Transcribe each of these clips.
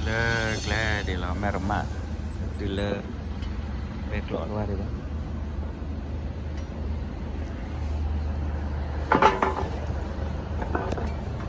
လၢကျဲဒ်လီၤ မဲၢ်ရမး တုၤလၢ ဝဲကျိးတဝၢ်ဒ်လီၤ. လဲၤ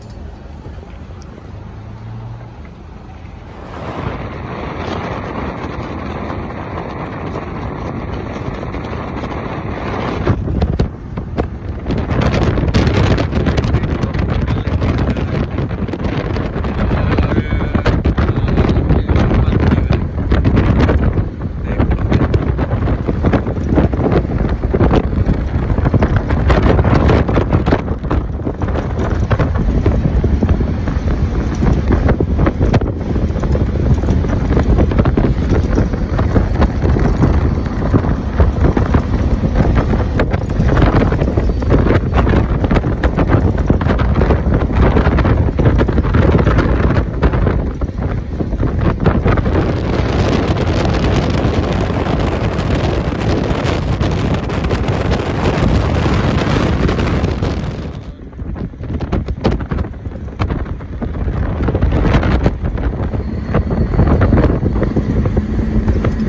က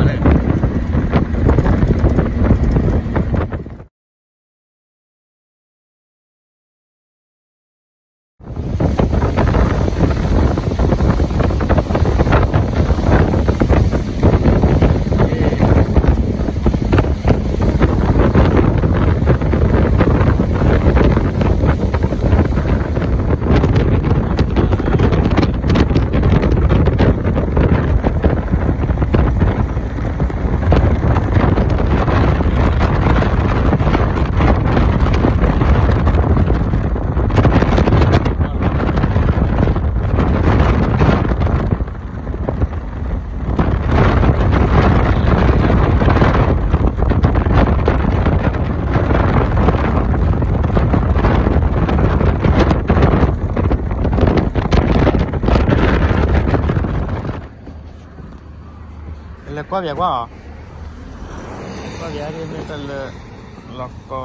ွၢ်ပၠးကွၢ်အီၤ, ကွၢ်ပၠးဒ်မ့ၢ်တၢ်လၢ လီၤကီ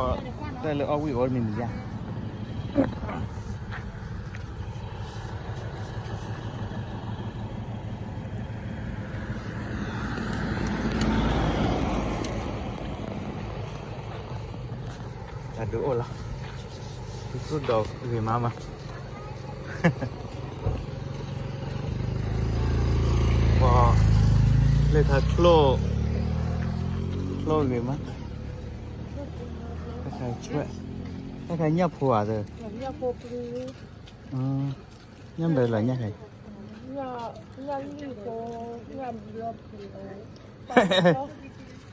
တၢ်လၢအီၣ်ဝံၣ်အီၤမံၤမံၤယါ တၢ်ဒုးအိၣ်လီၤ, ဒုးသူၣ်ဒီးဂ့ၤမးမး, ပှၤ လၢခါချိၣ် ချိၣ်ဂ့ၤမး, တၢ်ခါညၣ်ဖိဧါ, ညၣ်ဘၢလီၤညၣ်ခါအံၤ,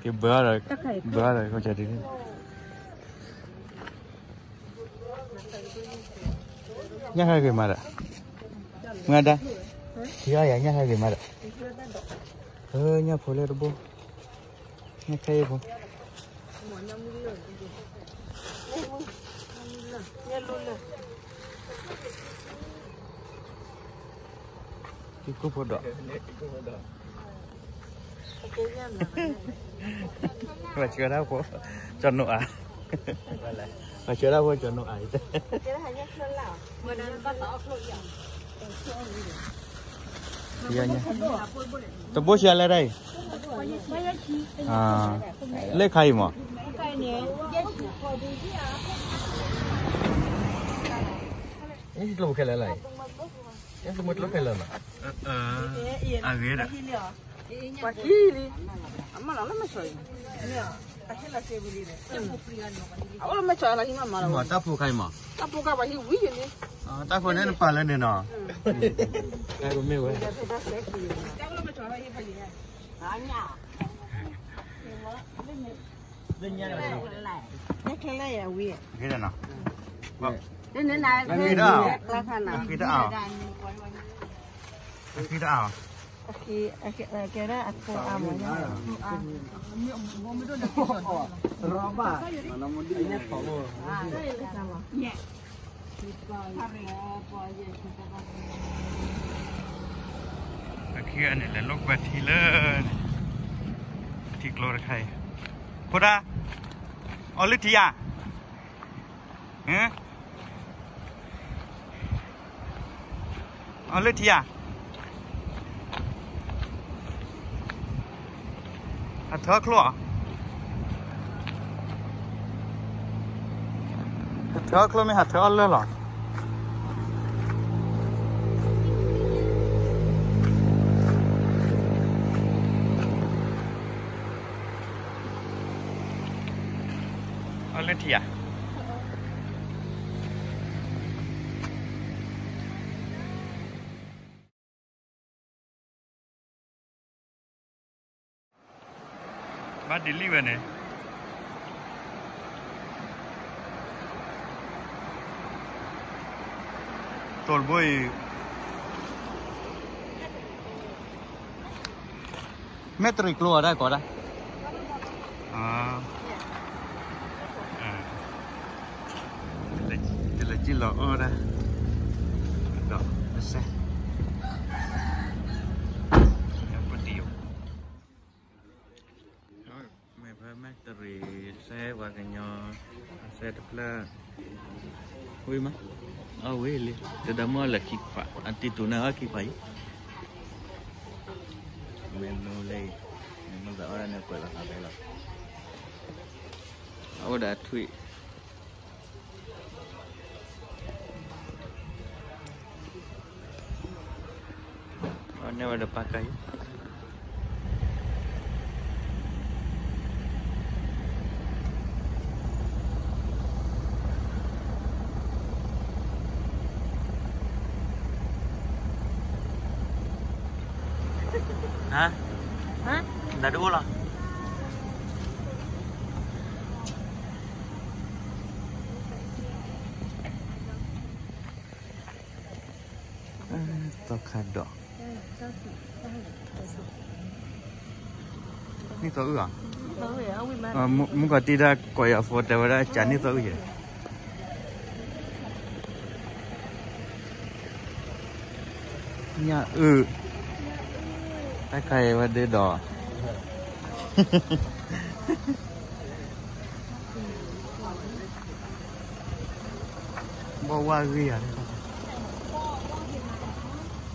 က့ၤဘၢဒီး ဘၢဒီး ကဒ် ညၣ်ဟဲဂ့ၤမးဒီး, မုၢ်ဂၤဒါ, ထံအီယၤညၣ်ဟဲဂ့ၤမးဒီး, ညၣ်ဖိလၢတဘိ, ညၣ်ခဲအံၤဖိ, က့ၤကူၣ်ဖိဒီး, ပှၤဆှၢဒၣ်ဖိ ကၠီနိအၤ, ပှၤဆှၢဒၣ်ဖိကၠီနိအၤ, တဘိဆံးလဲၣ်ဒၣ်အံၤ, လၢခါအံၤမး, ကျိခဲလၢာ်လီၤ, ကျိခဲလၢာ်လီၤ, အဂ့ၤဒီး, ပှၤဟံးလံ, အမၤလီၤလၢမဲာ်ဆှးအံၤ, အအိၣ်လၢမဲာ်ဆှးလီၤဟံးမးမးလီၤ, တၢ်ဖိခါအံၤမး, တၢ်ဖိခါပှၤဟံးဝံၤလံ, တၢ်ဖိန့ၣ်နပာ်လၢန့ၣ်နီၤ, တၢ်ဖိမ့ၢ်ဝဲ ညၣ်ချၢလၢယဝံၤ, အဃံတအါ, အဃံတအါ, အဃံတအါ, ကဲဒၣ်အဖိအါမး, အခံဂၤန့ၣ် လဲၤလိာ်ကွဲထံလၢန့ၣ်, ထံကျိတခါအံၤ, ဖိဒၣ်, အီၣ်လၢထံဧါ, အီၣ်လၢထံဧါ, ဟးထၢအီၣ်ချိၣ်ဧါ, ဟးထၢအီၣ်ချိၣ်မ့ၢ်ဟးထၢအီၣ်လၢၢ်လီၤ. အီၣ်လၢထံဧါ. ဘၣ်ဒ်လံဝဲန့ၣ်, တိၢ်တဘိအံၤ မဲၣ်တရံးကျိအီၤဒၣ်ကီးဒၣ်, တလဲၤကံၣ်လီၤအီၣ်ဒၣ်, ဒီးစဲး, ပတံၢ်, မ့ၢ်ဖဲမဲၣ်တရံး စဲးပှၤကညီ, စဲးတဖျၢၣ်, ဝံၤမး, အဝံၤလံ, တဒၣ်မ့ၢ်လၢခံခွး အတံၤတူာ်န့ၣ်အီၣ်ခံခွးအံၤ, မ့ၢ်မ့ၢ်လၢ, မ့ၢ်မ့ၢ်သးအီၣ်ဒၣ်န့ၣ်ကွဲးလီၤသးဖဲလီၤ, အအိၣ်ဒီးအထွံၣ် အန့ၢ်ဝဲဒီးပၢ်ကါအံၤ, ဟါ, ဒၣ်တအိၣ်လီၤ. သီခါဒီး, နံၣ်သီအုၣ်ဧါ, မုၢ်ကီၢ်တံၢ်ဒၣ်ကိးယၤဖိတဲဝဲဒၣ်ကးနံၣ်သီအုၣ်ယဲ, ညၣ်အုၣ်, တၢ်ခါအံၤဝဲဒၣ်ဒီး ဘီၣ်ဝါဂ့ၤဧါ, ဘီၣ်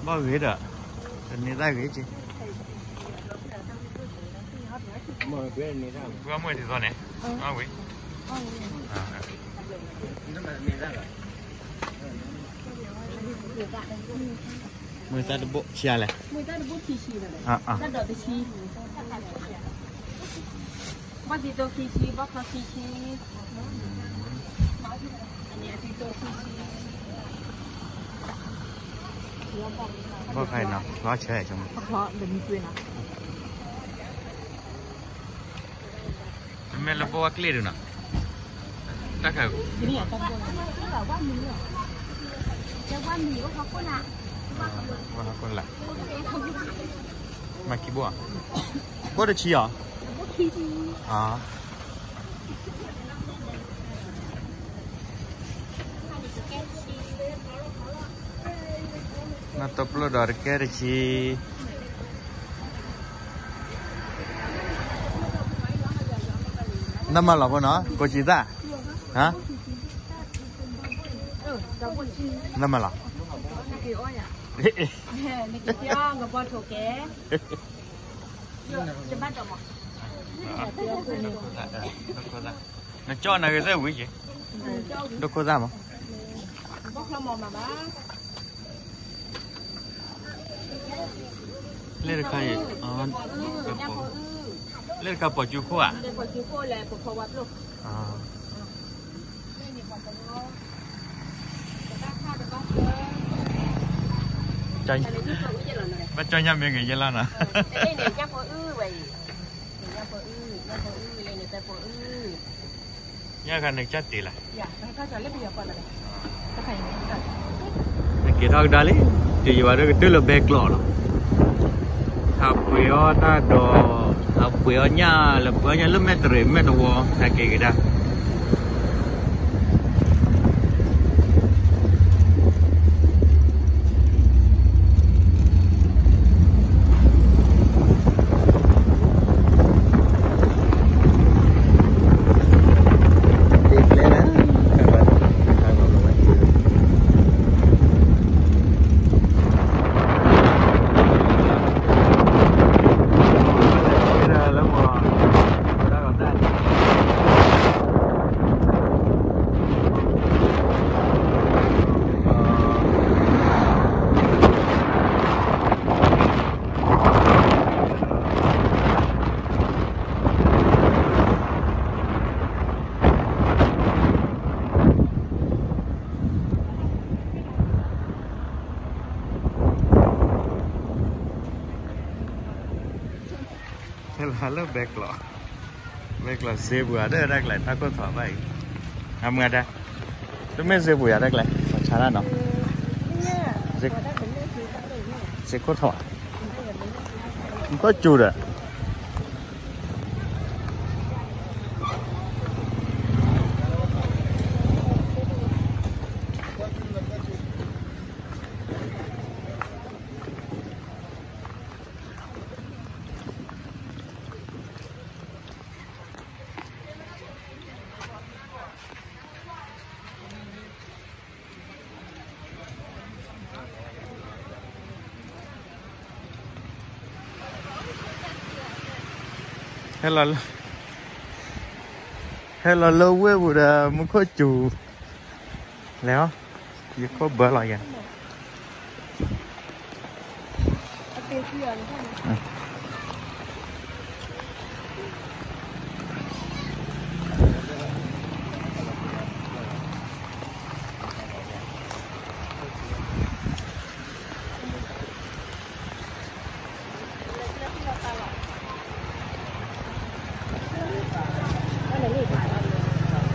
ဂ့ၤဒီး, တန့ၢ်သၣ်ဂ့ၤက့ၤ, ဘီၣ်မွဲၢ်ဒ်သိးန့ၣ်, ဝံၤ, မုၢ်သၣ်တဘိခံဂၤလဲၣ်, မုၢ်သၣ်တဘိခံဆံ, ဘီၣ်သံသိခံဆံ, ဘီၣ်သံသိခံဆံ, ဘီၣ်ခါအံၤနီၤ လီၤဆဲး, မ့ၢ်လၢဘီၣ်ဝါကျ့ၣ်ဒုးနီၤ, တၢ်ခါ, ဝါဟီၣ်ခိၣ်လာ်, မၤခံဘိၣ်ဧါ, ဘိၣ်တဆံဧါ, နီၢ်တပျိၢ်ဒီးတကဲတဆံ, နမၤလီၤဖိနီၤ ကိးစံးသၣ်, နမၤလီၤ, နကၠီနၤဂ့ၤသၢဝံၤက့ၤ, ဒိခိၣ်သၣ်မး, လၢတခါအံၤ, လၢတခါပိာ်ကၠူခိၣ်ဧါ, ဘၣ်ကၠီညါမ့ၢ်ဂ့ၤယဲလီၤနီၤ, ညါခါန့ၣ်ကၢ်တ့ၢ်လၢ်, နက့ၤထီၣ်ကဒါလံ, တယံာ်ဘၣ်ဒီးကတၢၢ်လၢဘဲကျိးလီၤ, ဟးပှ့ၤအီၣ်တၢ်ဒီး, ဟးပှ့ၤအီၣ်ညၣ်လၢပှ့ၤအီၣ်ညၣ်လၢမဲၣ်တရံးမဲၣ်တဝီ ဟဲက့ၤကဒါ တ ဟးလၢဘဲကျိး, ဘဲကျိးစ့ပူၤဧါ ဒီးတၢ်ကျဲၤတၢ်ခိၣ်ထီၣ်ဘၣ်အံၤ, အမုၢ်အဒါ, တမ့ၢ်စ့ပူၤဧါ တၢ်ကျဲၤ ဆီဆါတၢ်နီၤ, စ့ခိၣ်ထီၣ်ဧါ, ခိၣ်စူၤဒီး ဟဲလီၤလၢ, ဟဲလီၤလၢဝ့ၢ်ပူၤဒီးမူခိၣ်စူၤ, လဲၤ, ယခိၣ်ဘၢလီၤယၤ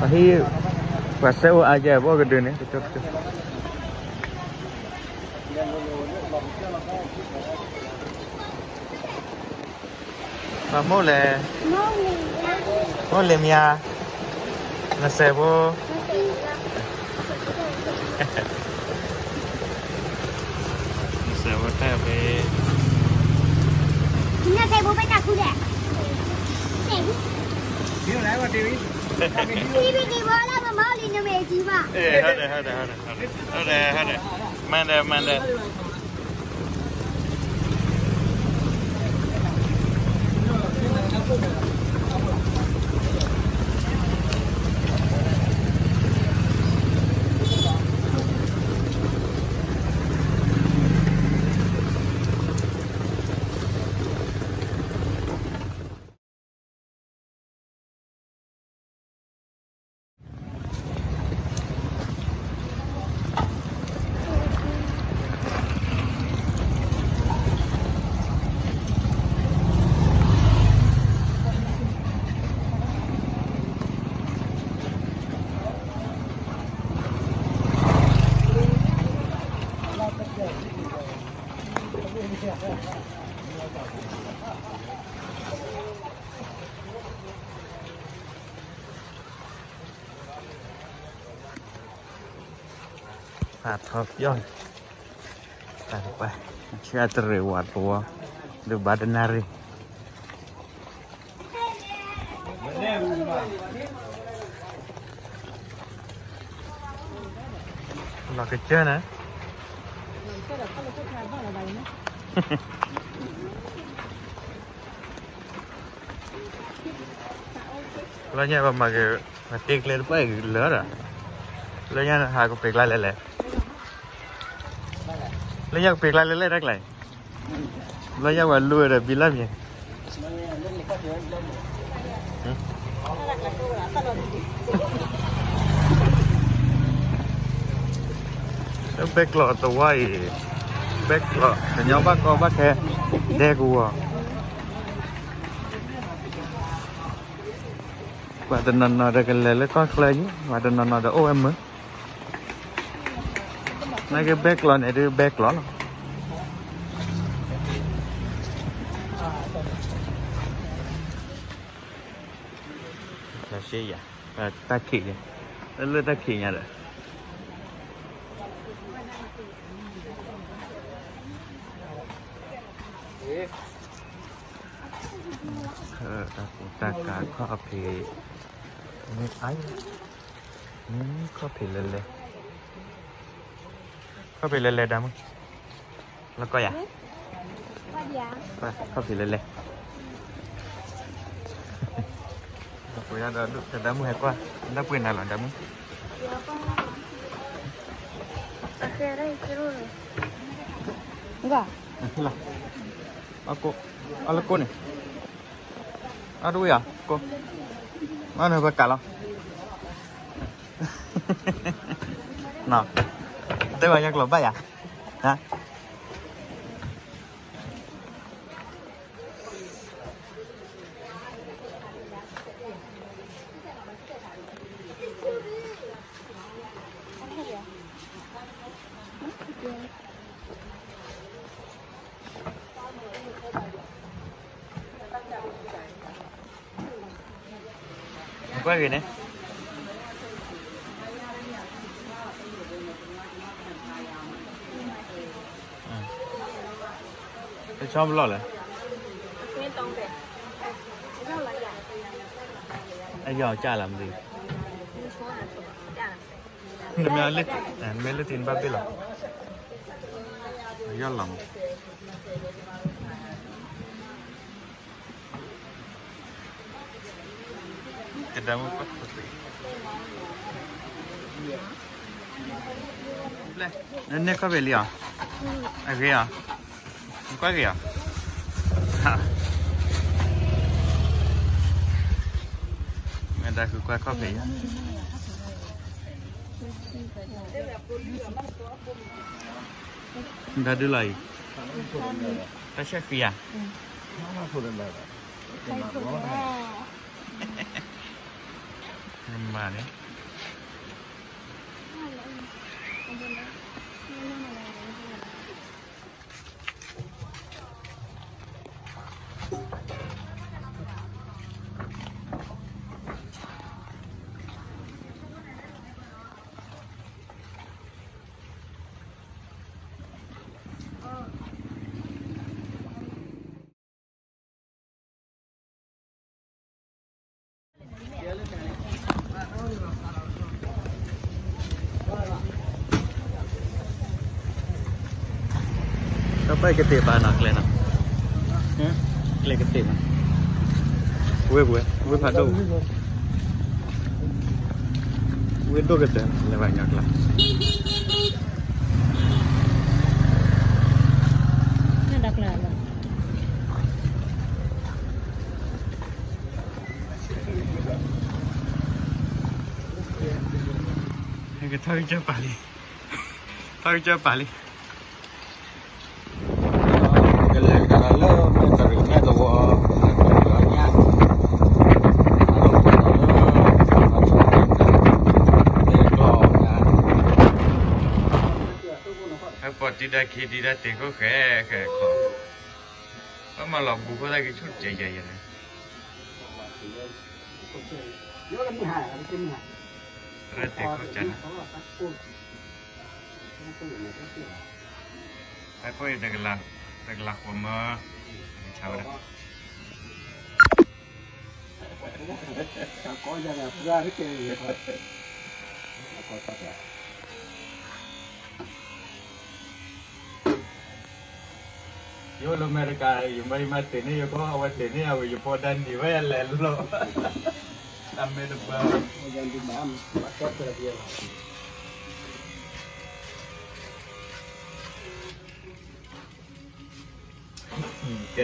အဟံၣ်, ပှၤစဲအိၣ်အါယဲၢ် ဘီၣ်ကဒုန့ၣ် ကကၠိကကၠိ ပှၤမိၢ်လဲၣ်, မိၢ်လံၤမယါ, နစဲးဖိ, နစဲးဖိတဲဖဲ, နစဲးဖိဘၣ်တၢ်ခူဒဲး, စဲးဖိ, မီလံနမ့ၢ်အထံဘၣ်, ဟဲဒဲး, ဟဲဒဲး, ဟဲဒဲး, မၤဒဲး, မၤဒဲး. ဖးထီပျီၢ်, တၢ်တပၤ, ဆှၢတရံးဝးတဝီ, ဒုးဘၣ်တနၣ်ရံၣ်, လီၤကစၢၢ်န့ၣ်, လၢညါပမၤက့ၤ, ပှၤတ့ကျဲတပှၢ်အံၤလၢဒီး, လၢညါဟးကပ့ၤကျါလဲၣ်လဲၣ်, လၢညါကပ့ၤကျါလဲၣ်လဲၣ်တၢ်ကျါအံၤ, လၢညါပှၤလူၤဝဲဒီးဘံလၢမံၤ, လၢဘဲကျိးတဝါအံၤ, ဘဲကျိး ကညီဘၣ်ကီဘၣ်ခဲ, ဒဲကဝီၤ ပှၤတနီၤနီၤဒီးကလဲၤလၢကီၢ်ချၢယံၤ, ပှၤတနီၤနီၤဒီးအိၣ်ဝဲမုာ်, နာ်က့ဘဲကျိးန့ၣ်ဒုးဘဲကျိးလီၤ. တၢ်ခံးယၤ, တၢ်ခံးယၤ, လၢလၢတၢ်ခံးညါဒီး တၢ်ကူတၢ်ကၤခီၣ်ဖံး, မ့ၢ်အါ, မ့ၢ်ခီၣ်ဖံးလဲၤလဲၤ, ခီၣ်ဖံးလဲၤလဲၤဒၣ်မုၢ်, လၢကီၢ်ယၤ, ခီၣ်ဖံးလဲၤလဲၤ, ပှၤဒီးဒၣ်မုၢ်ဟဲကွၢ်, ဒၣ်ပှ့ၤနၤလီၤဒၣ်မုၢ်, လီၤ, အီၣ်လၢကိၣ်န့ၣ်, အီၣ်တဝံၣ်ဧါ, ကိၣ်, အီၣ်န့ၣ်ပကးလီၤ, တဲဝဲယကျိာ်ဘၣ်ယၤ, ဟါ. ကွၢ်ဂ့ၤန့ၣ်, တဆီဘလီၢ်လဲၣ်, အယီၢ်ကၢ်လီၤမ့ၢ်, နမ့ၢ်လၢ, နမ့ၢ်လၢတံၢ်နဘၣ်ဘ့ၣ်လီၤ, အယီၢ်လီၤမ့ၢ် ကဒါမုၣ်ကွၢ်ခိၣ်သ့ၣ်, နန့ၢ်ခီၣ်ဖံးလံဧါ, အဂ့ၤဧါ, နကွၢ်ဂ့ၤဧါ, မ့ၢ်ဒါဃုကွၢ်ခီၣ်ဖံးယါ, ဒါဒုလီၤအံၤ, တၢ်ဆဲးဃံဧါ, မၤန့ၣ် တၢ်ပၢၢ်ကတ့ၢ်ဘၣ်နီၤ ကျဲနီၤ, ကျဲကတ့ၢ်ဘၣ်, ဝ့ၢ်ပှဲၤ ဝ့ၢ်ဖးဒိၣ်, ဝ့ၢ်ဒိၣ်ကတၢၢ် လဲၤဘၣ်ညီကျါ ကထီၣ်ကစၢၢ်ပာ်လံ, ထီၣ်ကစၢၢ်ပာ်လံ, ကလဲၤကဒါလၢမဲၢ်တရံးမဲၢ်သဝီ, ဟဲပိာ်တံၤဒါခံတံၤဒါတ့ၢ်ခိၣ်ဃဲဃဲခီ, ပမၤလီၤဘူးခိၣ်သၣ်က့ၤဆူၣ်ကဲၤယဲၤယဲၤန့ၣ် တၢ်တ့ၢ်ခိၣ်ကၢ်န့ၣ်, တၢ်ခိၣ်အံၤ တကလးဃိးမၢ, ဆါဝဲဒၣ် ယအိၣ်လၢအမဲရကၤ ယမၤယမၤတ့ၢ်န့ၢ်ယကီၢ် အဝဲတ့ၢ်န့ၢ်ယဝဲ ယဖီဒါနံၤဝဲယလဲၤလီၤ, အမ့ၢ်တဘ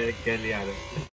ၣ် ကဲလံဧါ